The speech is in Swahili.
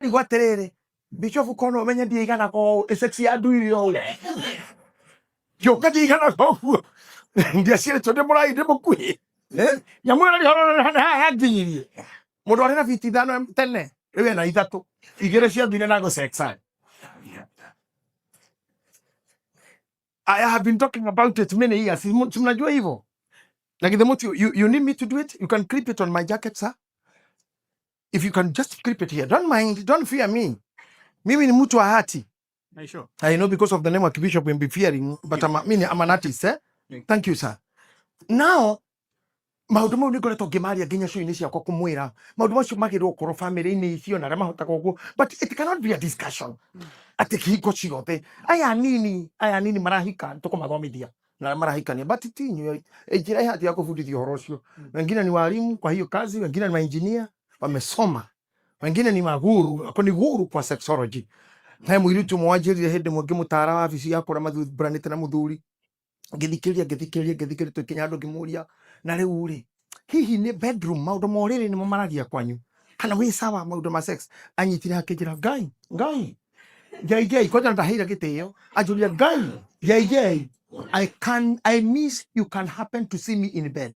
Ndarigwo atĩrĩrĩ, Bishop, kono ũmenye ndiiganaga ũũ, ĩ sex ya nduire ũũ, ngĩũka ndiiganaga ũguo, ndiaciarĩtwo ndĩ mũrai, ndĩ mũkuhĩ. Eh, nyamũ ĩyo rĩhoro yanginyirie mũndũ arĩ na biti 5 tene, rĩu ena ithatũ, igĩrĩ ciathire na gũsexa. I have been talking about it many years. Si mnajua hivyo? Na githe muti, you need me to do it? You can clip it on my jacket, sir. If you can just clip it here. Don't mind, don't fear me. Mimi ni mtu wa hati. Are you sure? I know because of the name of Bishop will be fearing, but I'm an artist, eh? Yeah. Thank you, sir. Now, maũndũ mau nĩ ngoretwo ngĩmaria nginya show-inĩ ciakwa, kũmwĩra maũndũ macio magĩrĩirwo gũkorwo family-inĩ icio na arĩa mahotaga ũguo, but it cannot be a discussion atĩ kĩhiko ciothe. Aya anini marahika tũkũmathomithia na arĩa marahikania, but ti inyuĩ. Njĩra ĩhati ya kũbundithia ũhoro ũcio, wengine ni walimu kwa hiyo kazi, wengine ni mainjinia wamesoma, wengine ni maguru, ako ni guru kwa sexology. He mũirĩtu ũmwe wanjĩrire hĩndĩ ĩmwe ngĩmũtara wabici yakwa ũrĩa mathuranĩte na mũthuri, ngĩthikĩrĩria, ngĩthikĩrĩria, ngĩthikĩrĩria, tũkinya handũ ngĩmũria, na rĩu rĩ, hihi nĩ bedroom maũndũ ma ũrĩrĩ nĩmo maragia kwanyu kana wĩ sawa maũndũ ma sex? Anyitire akĩnjĩra, "Ngai, Ngai, JJ," kwanja ndaheire gĩtĩo, anjũria, "Ngai, JJ, I can I miss you can happen to see me in bed."